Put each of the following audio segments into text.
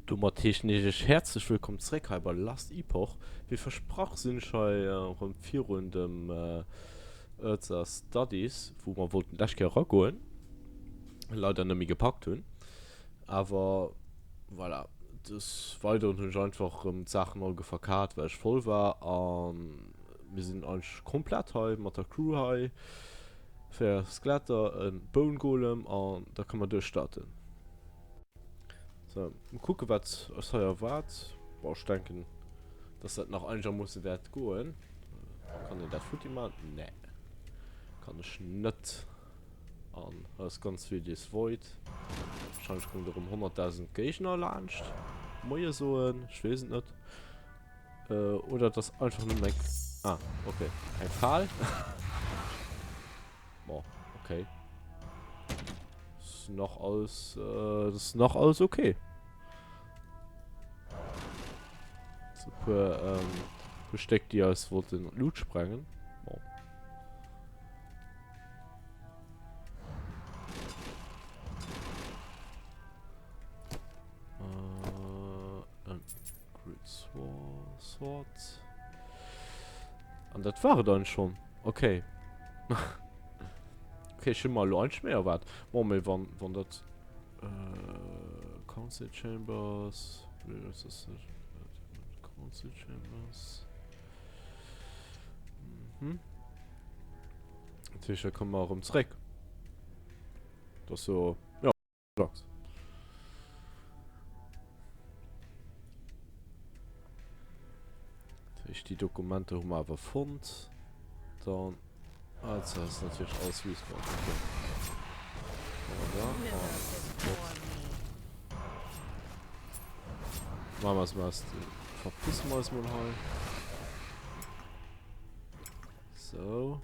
Domat heeschen ech iech häerzlech wëllkomm zréck hei bei Last Epoch. Wéi versprach sinn ech hei erëm virun dem Urza Studies, wou mer wollten d'lescht Kéier eragoen, leider net méi gepackt hunn. Awer voilà, des Weideren hunn ech einfach erëm d'Saachen all geverkat, well ech voll war. A mir sinn eigentlech komplett hei mat der Crew hei, 4 Skeletter, e Bone Golem an da kënne mer duerchstarten. So, mal kucken, wat eis hei erwaart. Boah, ech denken, dass dat nach einigermoosse wäert goen. Kann een dat futti maachen? Nee. Kann ech net. An hei ass ganz vill des Void. Wahrscheinlech kommen do erëm 100.000 Géigner laanscht. Moie soen, ech weess et net. Äh, oder et ass einfach nëmmen eng... Ah, okay. Eng Fal. Bon, okay. Ist noch alles, äh, das ist noch alles okay. So puer, ähm, puer Stéck, déi eis wollten Loot sprengen. Bon. Äh, en Great Sword. An dat war et eigentlich schon. Okay. Okay, ech hu mer elo eigentlech méi erwaart. Bon, mee wann, wann dat... Äh, Council Chambers... Council Chambers... Mhm. Dat heescht, da komme mer erëm zréck. Dat ass jo... Ja. Relax. Dat heescht, déi Dokumenter hu mer awer fonnt. Dann, ah, das ass natierlech alles respawn. Okay. Voilà. Machen wir es mal. Verpissen wir uns mal hei. So.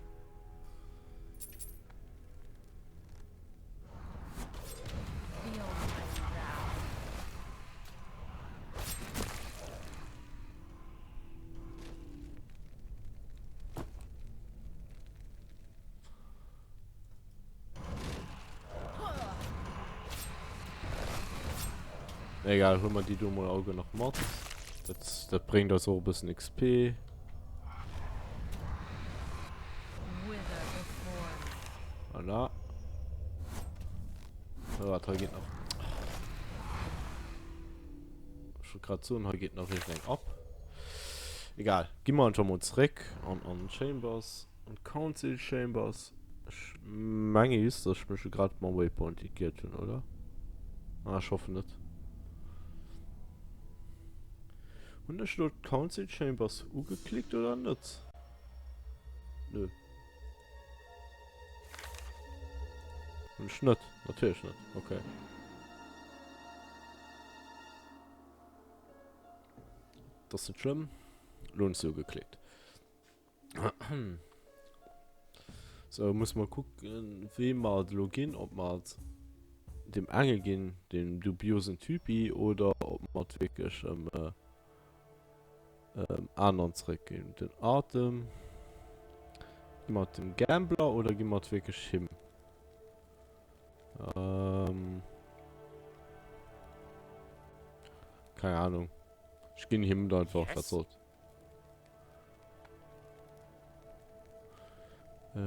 Egal, huele mer déi do mol all nach mat. Dat, dat bréngt eis och e bëssen XP. Voilà. Oh, wat, hei geet nach. Ech wollt grad soen, hei geet nach iergendeng ab. Egal, gi mer einfach mol zréck an an Chambers, an Council Chambers. Ech menge just, dass ech mech grad mam Waypoint igiert hunn, oder? Ah, ech hoffen net. Hunn ech lo d'Council Chambers ugeklickt oder net? Nö. Hunn ech net. Natierlech net. Okay. Das ass net schlëmm. Lo hunn ech se ugeklickt. So, muss mal kucken, wem mer et elo ginn. Ob mer et deem enge ginn, deem dubiosen Typi, oder ob mer et wierklech em aneren zeréckginn. Den Artem. Gi mer et dem Gambler oder gi mer et wierklech him? Ähm. Keine Ahnung. Ech ginn him et einfach, wat soll's. Äh.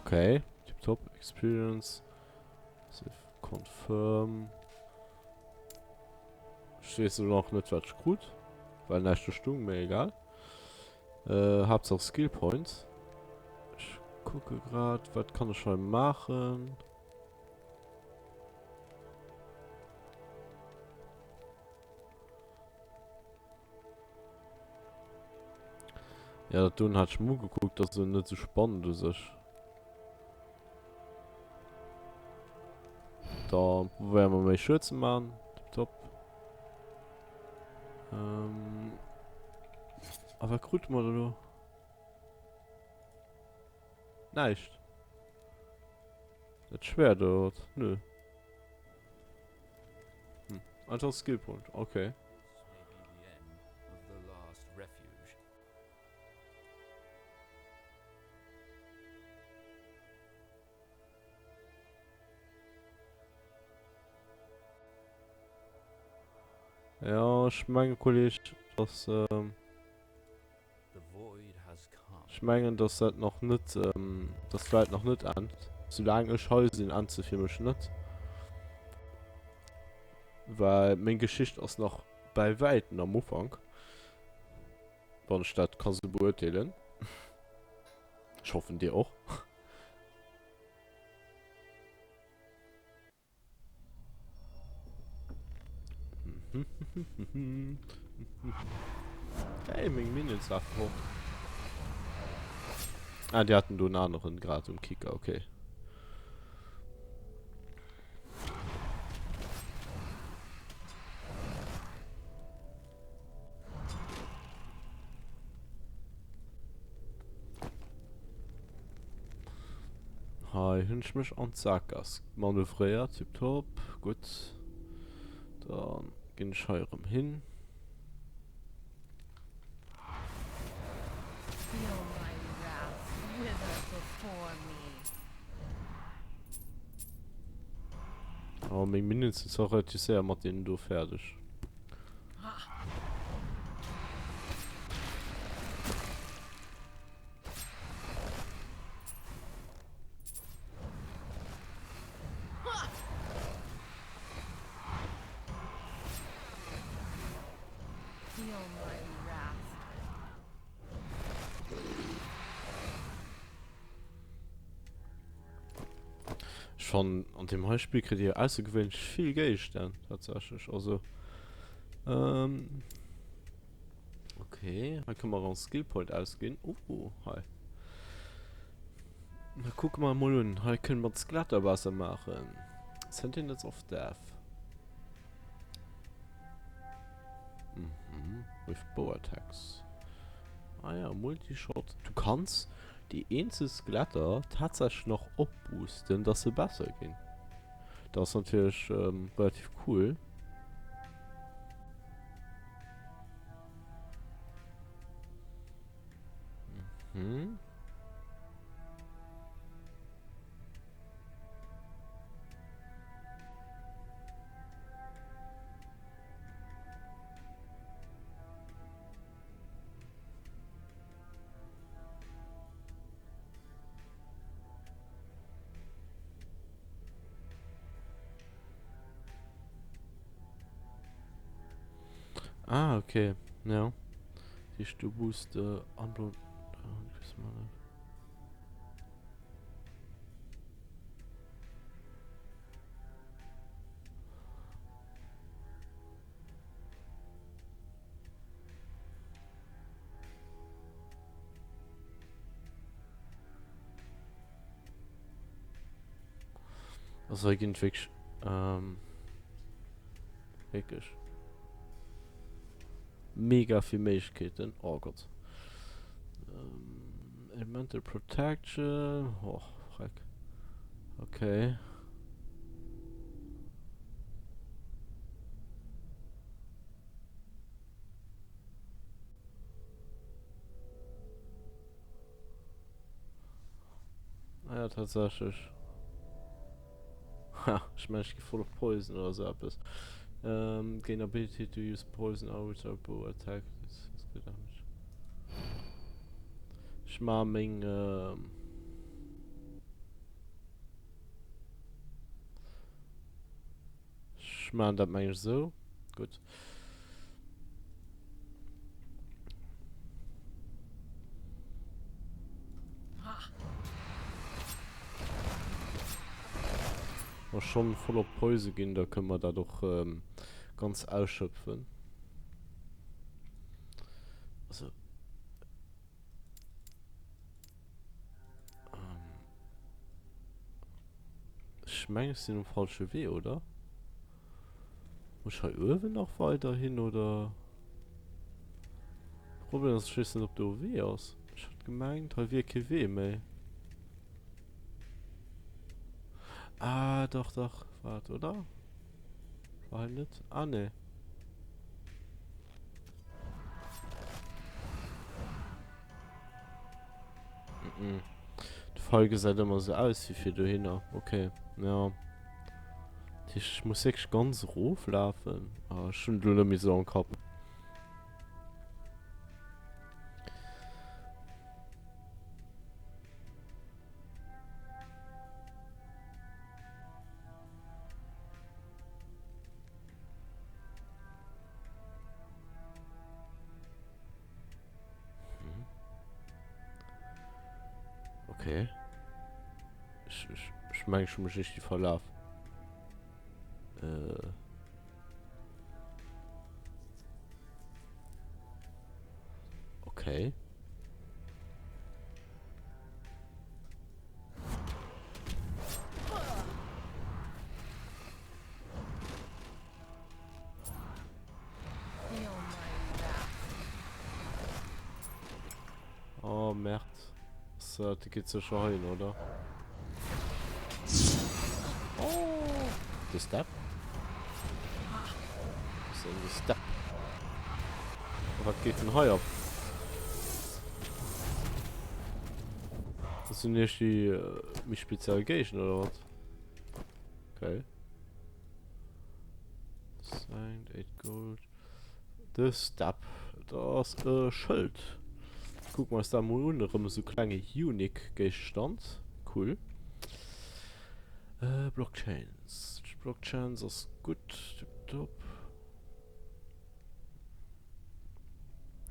Okay, tipptopp. Experience. Save, confirm. Ech weess elo nach net, wat ech krut. Well näischt do stung, mee egal. Äh, Haaptsaach Skill Points. Ech kucke grad, wat kann ech hei maachen? Ja, dat doen hat ech mir ugekuckt, dat ass elo net sou spannend u sech. Da probéiere mer méi Schued ze man. Tipptopp. Ähm, a wat krute mer da lo? Näischt. Dat Schwert oder wat? Nö. Hm. Einfach Skill Point. Okay. Jo, ech mengen, Kolleg, dass, ech mengen, dass dat nach net, dass d'Welt nach net ennt. Soulaang ech hei sinn, ennt se fir mech net. Well meng Geschicht ass nach bäi wäiten am Ufank, wann ech dat ka sou beurteelen. Ech hoffen, dir och. Geil, meng Minions lafen fort. Ah, die hatten do en aneren grad um Kicker, okay. Hei hunn ech mech an d'Saakgaass manövréiert. Tiptop. Gutt. Da ginn ech hei erëm hin. Oh, meng Minions sinn zwar relativ séier mat deenen do fäerdeg. Ech fannen an deem hei Spill kritt dir aussergewéinlech vill Géigestänn tatsächlech. Also ähm, okay, hei kënne mer en Skill Point ausginn. Oh, hei. Da kucke mer emol un. Hei kënne mer d'Skeletter besser maachen. Sentinels of Death. Mhm. With Bow Attacks. Ah ja, Multishot. Du kanns déi eenzel Skeletter tatsächlech nach opboosten, dass se besser ginn. Dat ass natierlech ähm, relativ cool. Mhm. Ah, okay. Ja. Siehst du boost äh, Anblo Also hei ginn wierklech ähm, wierklech mega vill Méiglechkeeten. Oh Gott. Ähm, Elemental Protection. Oh, freck. Okay. Ah ja, tatsächlich. Ha, ich meine, ich gehe voll auf Poison oder so etwas. Ähm, gain ability to use poison arrows or bow attack. Das ist good damage. Ich mach meng, ähm, Ech maan dat meng ech esou. Gutt. Wa schonn voll op Poise ginn, da kënne mer dat och ganz ausschöpfen. Also. Ech mengen ech sinn um falsche Wee, oder? Muss ech hei uewen nach weider hin, oder? Problem ass, ech weess net ob do e Wee ass. Ech hat gemengt hei wier kee Wee méi. Ah, dach, dach, waart, oder? War hei net? Ah, nee. De Fall gesäit ëmmer sou aus wéi fir dohinner. Okay, ja. Dat heescht, ech muss wierklech ganz eroflafen. Ah, ech hunn et elo net méi esou am Kapp. Hm. Okay. Ech, ech, ech mengen, ech hu mech richtig verlaf. Äh. Okay. Oh, Merd. So, die geht sicher hin, oder? Oh, the step. So, the step. Was geht denn hei ab? Das sind nicht die äh, mich speziell Gegner oder was? Okay. Signed 8 Gold. The Step. Dat ass e Schëld. Kucke mer eis dat mol un. Erëm esou klenge unique Géigestand. Cool. Äh, Blockchains. Blockchains ass gutt. Tipptopp.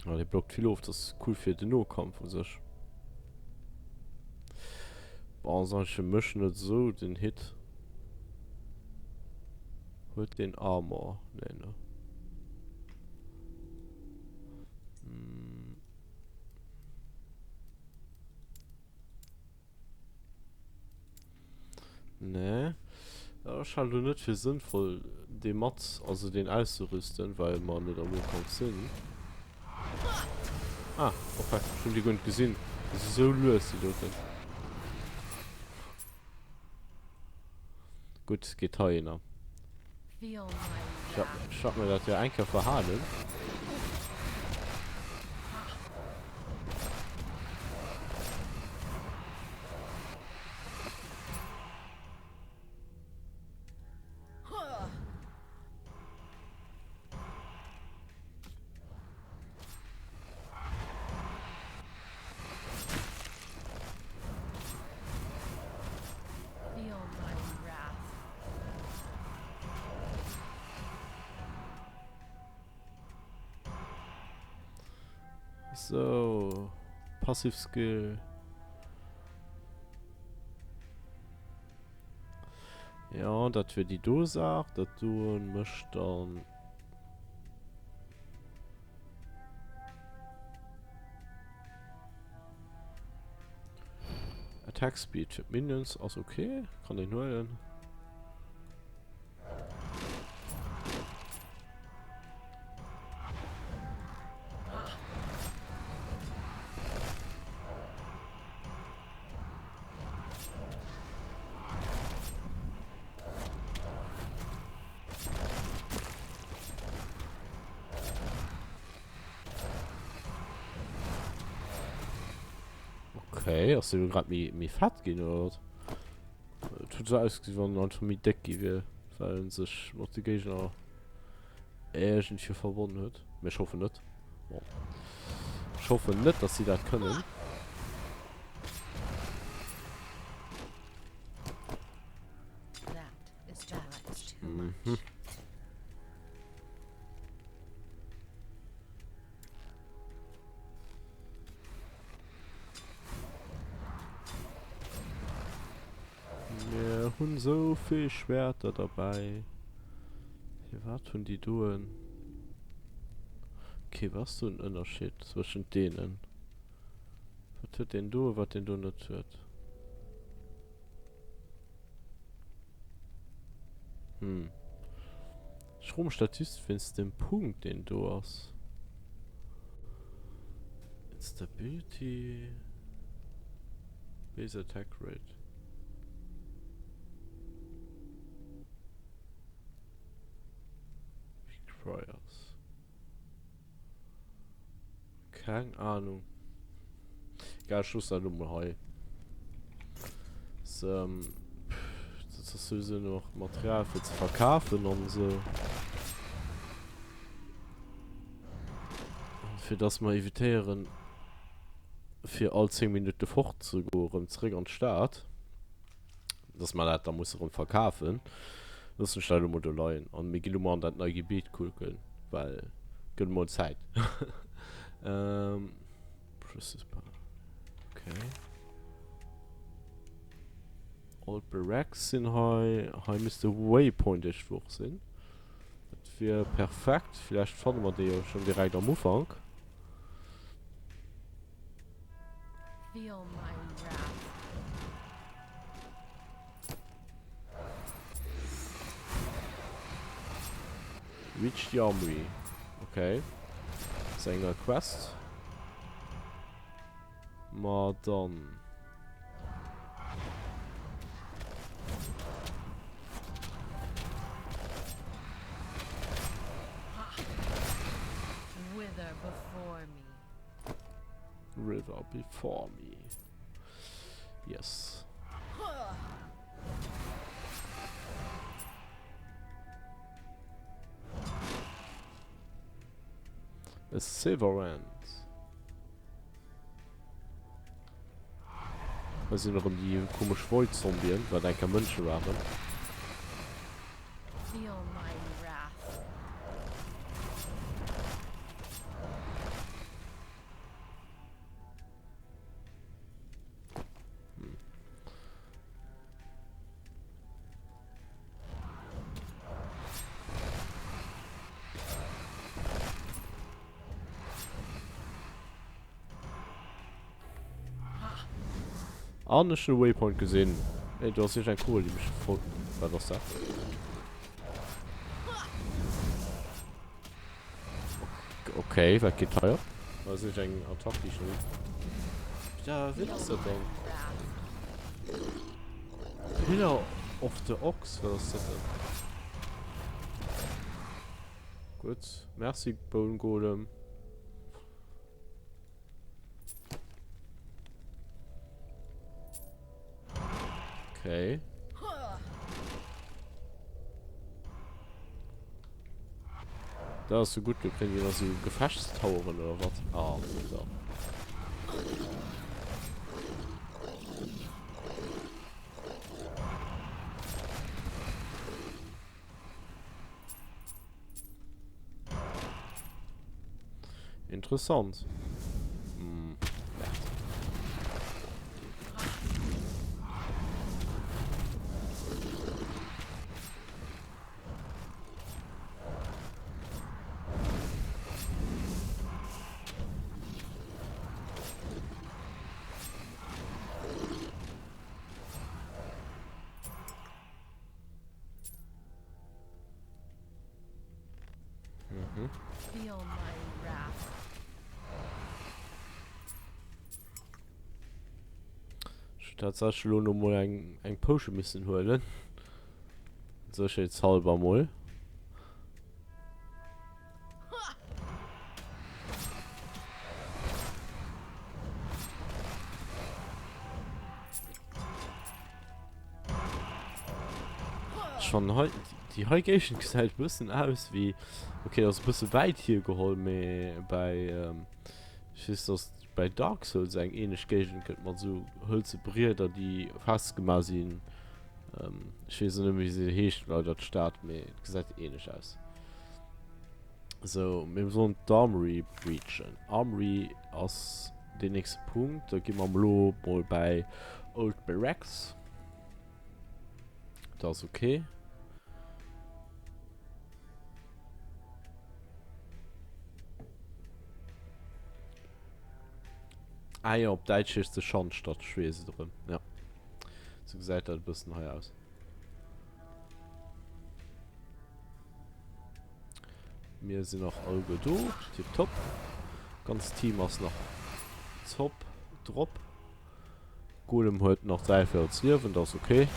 Ah, dee blockt vill of. Dat ass cool fir den Nokampf u sech. Bon, ass eigentlech fir mech net esou den Hit. Huet deen Armor? Nee, ne? Hm. Nee. Ech halen lo net fir sënnvoll dee mat, also deen auszerüsten, well mer net am Ufank sinn. Ah, okay, ech hunn déi guer net gesinn. Déi si sou lues, déi doten. Gutt, geet heihinner. Ech hat mir dat jo eng Kéier verhalen. So, Passive Skill. Ja, dat wier déi do Saach. Dat do mécht dann... Attack Speed fir d'Minions ass ok, kann een huelen. Okay, ass dee grad méi méi fett ginn oder wat? Et huet esou ausgesinn, wann en einfach méi déck gi wier, well en sech mat de Géigner iergendwéi verbonnen huet. Mee ech hoffen net. Bon. Ech hoffen net, dass si dat kënnen. Mhm. Mir hunn sou vill Schwerter derbäi. Firwat hunn déi doen? Okay, wat ass do den Ënnerscheed zwëschent deenen? Wat huet deen do, wat deen do net huet? Hm. Ech froe mech dat just wéinst dem Punkt deen do ass. Instability. Base Attack Rate. Requires. Keng Ahnung. Egal, ech loossen dat elo mol hei. S, ähm, pff, dat. Dat ass souwisou nach Material fir ze verkafen an esou. Fir dass mer evitéieren fir all 10 Minutte fort ze goen, erëm zeréck an d'Stad, dass mer dat da musse erëm verkafen, loossen ech dat elo mol do leien an mir ginn elo mol an dat nei Gebiet kucken, well gëtt mol Zäit. Okay. Old Barracks sinn hei. Hei misst de Waypoint iergendwou och sinn. Dat wier perfekt. Villäicht fanne mer dee jo schonn direkt am Ufank. Feel my wrath. Reach the Armory. Okay. Dat ass eng nei Quest. Ma dann. Wither before me. River before me. Yes. A Severance. Hei sinn erëm déi komesch Void-Zombien, wat eng Kéier Mënsche waren. Feel my wrath. An ech hunn e Waypoint gesinn. Ey, do ass iergend eng Kugel, déi mech verfolgt. Wat ass dat? Okay, wat geet hei ab? Dat ass iergend eng Attack, déi ech noch net. Ja, wien ass dat dann? Pillar of the Ox, wat ass dat denn? Gutt, merci Bone Golem. Okay. Da ass so gutt, do kréien déi nach sou Gefechtstaueren oder wat. Ah, da. Interessant. Hm, Merde. Mhm. Feel my wrath. Ech hunn tatsächlech elo no mol eng, eng Potion missen huelen. Sécherheetshalber mol. Ech fannen hei, déi hei Géigend gesäit e bëssen aus wéi, okay ass e bësse wäit hiergeholl, mee bäi, ech weess dass et bäi Dark Souls eng ähnlech Géigend gëtt mat esou hëlze Brieder déi festgemaach sinn. Ech weess elo net méi wéi se heescht leider d'Stad, mee et gesäit ähnlech aus. Sou, mir sollen d'Armory breachen. Armory ass deen nächste Punkt. Da gi mer elo mol bäi Old Barracks. Dat ass okay. Ah jo, op Däitsch heescht se Schandstadt. Ech weess et erëm, ja. Sou gesäit dat e bëssen hei aus. Mir sinn nach alleguer do. Tipptopp. Ganz Team ass nach top drop. Golem huet nach 3 Véirels Liewen, dat ass okay.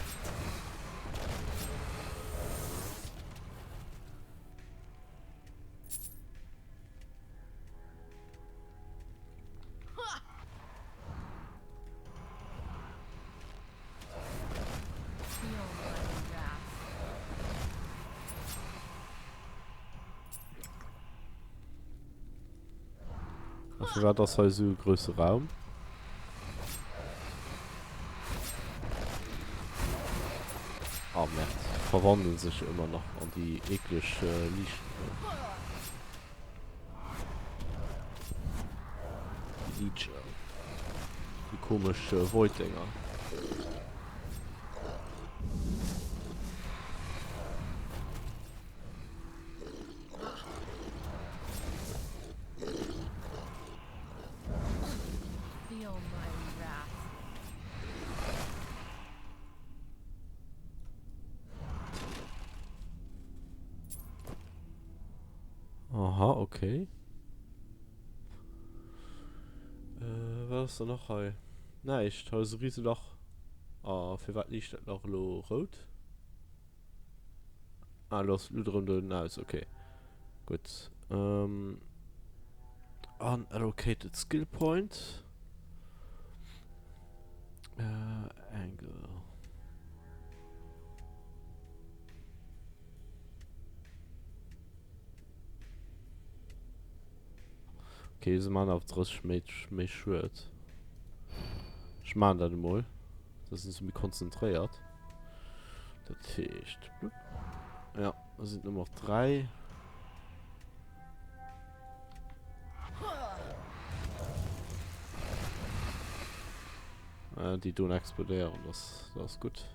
A firwat ass hei esou e grousse Raum? Ah Merde, déi verwandelen sech jo ëmmer nach an déi eekleg Liichten do. Déi Leecher. Déi komesch Void-Dénger. Aha, okay. Äh, wat ass da nach hei? Näischt, hei ass e Riselach. A firwat liicht dat Lach elo rout? Ah, lo ass d'Luut erëm do aus, okay. Gutt. Ähm, unallocated skill point. Äh, Angle. Okay, se man auf 30 méi, méi Schued. Ech man dat emol. Da sinn se méi konzentréiert. Dat heescht, blupp. Ja, da sinn et nëmme nach 3. Äh, déi doen explodéieren, das, das ass gutt.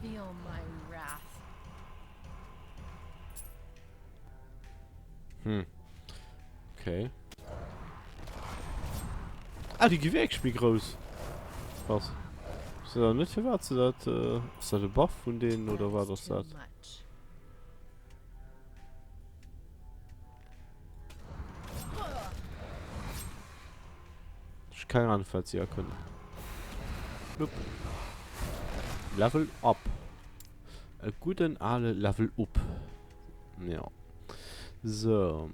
Feel my wrath. Hm. Okay. Ah, déi gi wierklech méi grouss. Krass. Ass dat net firwat se dat... Äh, ass dat e Buff vun deenen oder wat ass dat? Ech hu keng Ahnung wat si erkënnen. Blub. Level up. E gudden ale Level up. Ja. So.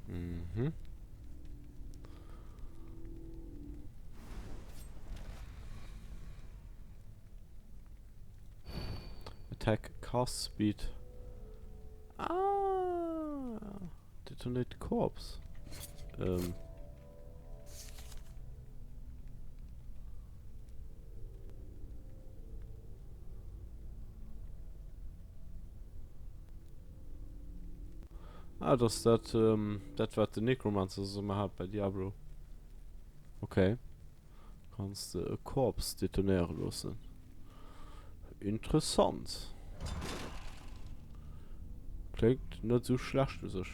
Mhm. Attack Cast Speed. Ah, Detonate Corpse. Ähm. Ah, dat ass dat, ähm, dat wat den Necromancer so ëmmer hat bei Diablo. Okay. Kanns de e Corpse detonéiere loossen. Interessant. Kléngt net sou schlecht u sech.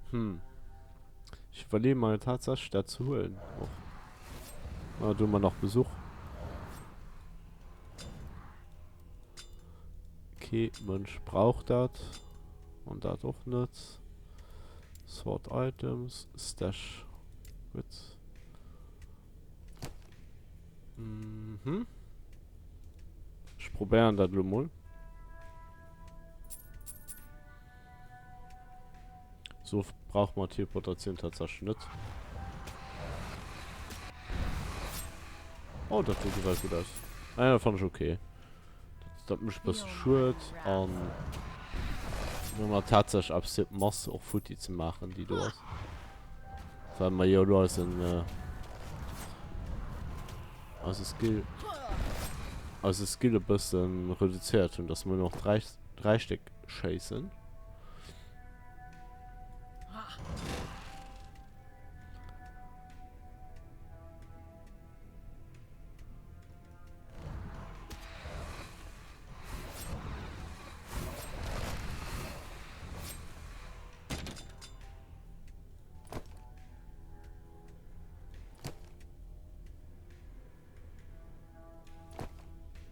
Hm. Ech iwwerleeë mer tatsächlech dat ze huelen och. Ah, do hu mer nach Besuch. Kee Mënsch brauch dat. An dat och net. Sort Items, Stash. Gutt. Mhm. Ech probéieren dat elo mol. So oft brauch man Teleportation tatsächlich net. Oh, dat do gesäit gutt aus. Ah ja, dat fand ech okay. Dat, dat mécht e bësse Schued an wenn man tatsächlich eppes fir d'Mass och futti ze maachen, déi do ass. Well mer jo elo eisen äh, eise Skill eise Skill e bëssen reduzéiert hunn, dass mer nur noch 3, 3 Stéck schéissen.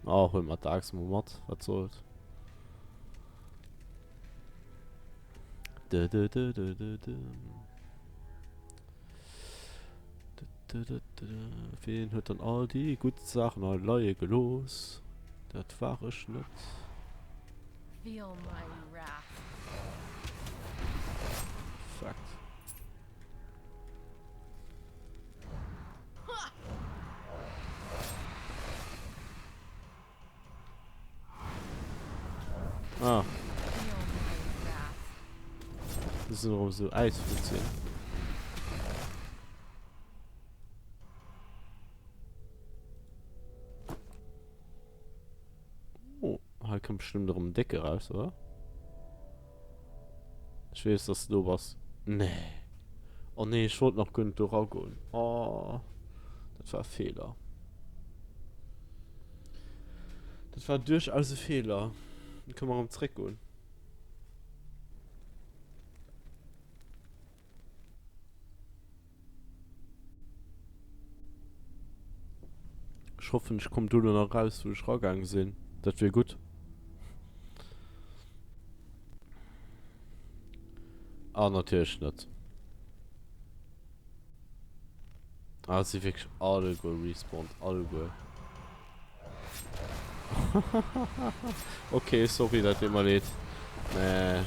Ah, huele mer d'Axt mol mat, wat soll's. Ween huet dann all déi gutt Saachen hei leie gelooss? Dat war ech net. Feel my wrath. Fakt. Ah. Das sind erëm sou Äisfuzien. Oh, hei kënnt bestimmt erëm en Décke raus, oder? Ech weess, dass du do bass. Nee. Oh nee, ech wollt nach guer net do ragoen. Oh, dat war e Feeler. Dat war duerchaus e Feeler. Dann kënne mer erëm zréckgoen. Ech hoffen ech kommen do lo nach raus wou ech ragaangen sinn. Dat wier gutt. Ah natierlech net. Ah et si wierklech alleguer respawned, alleguer. Ok sorry dat deet mer leed mä.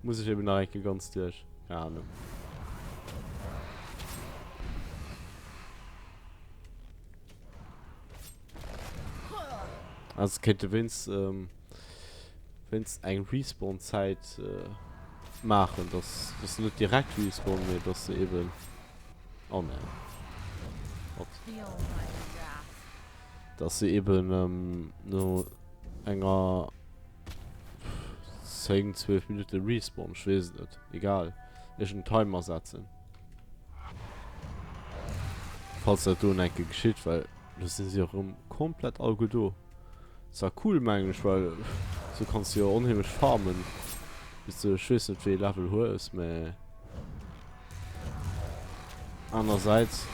Muss ech eben nach eng Kéier ganz duerch. Keine Ahnung. Also kéinte wéinst ähm, wéinst eng Respawn-Zäit äh, maachen, dass dass se net direkt respawnen, mee dass se eben oh nee. What? Dass se eben ähm, no enger 10, 12 Minutte respawnen, ech weess et net, egal, iergend en Timer setzen. Falls dat do enke geschitt, well do sinn se jo erëm komplett alleguer do. Zwar cool mengen ech, well sou kanns du jo onheemlech farmen bis du ech weess net wéi ee Level hues, mä anersäits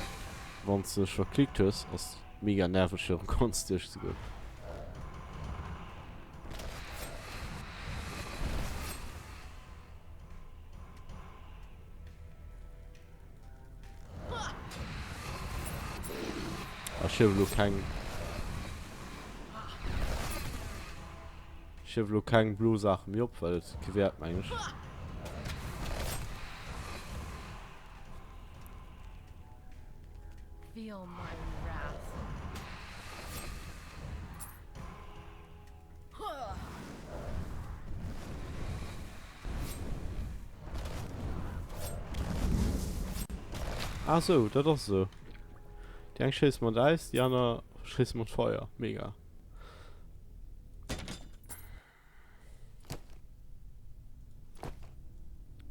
wanns de dech verklickt hues ass mega nerveg fir erëm ganz duerch ze goen. Ech hief elo keng Ech hief elo keng blo Saache méi op, well et kee Wäert meng ech. Feel my wrath. Ah sou, dat ass esou. Déi eng schéisse mat Äis, déi aner schéisse mat Feier. Mega.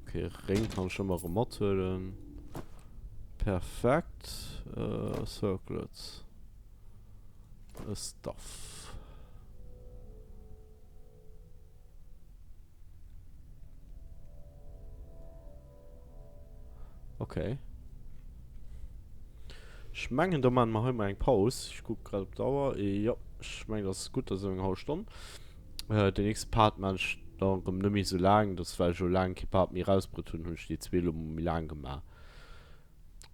Okay, Réng kann ech ëmmer erëm mathuelen. Perfekt. Äh, Circlets. E Staff. Okay. Ech mengen, da maache mer hei mol eng Paus. Ech kucke grad op d'Auer. Jo, ech mengen, dat ass gutt, dat ass eng hallef Stonn. Äh, den nächste Part maachen ech dann erëm net méi esou laang. Dat ass, well ech elo laang kee Part méi erausbruet hunn, hunn ech déi zwee elo mol méi laang gemaach.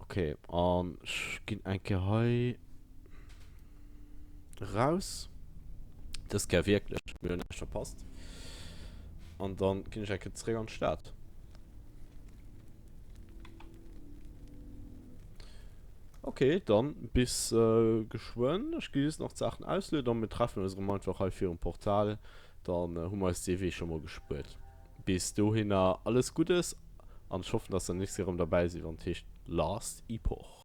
Okay, an ech ginn eng Kéier hei raus. Dës Kéier wierklech, mir hunn näischt verpasst. An dann ginn ech eng Kéier zréck an d'Stad. Okay, dann bis äh, geschwënn. Ech gi just nach d'Saachen auslueden an mir treffen eis erëm einfach hei virum Portal. Dann äh, hu mer eis dee Wee scho mol gespuert. Bis dohinner alles Guddes an ech hoffen, dass der nächst Kéier erëm derbäi sidd, wann et heescht Last Epoch.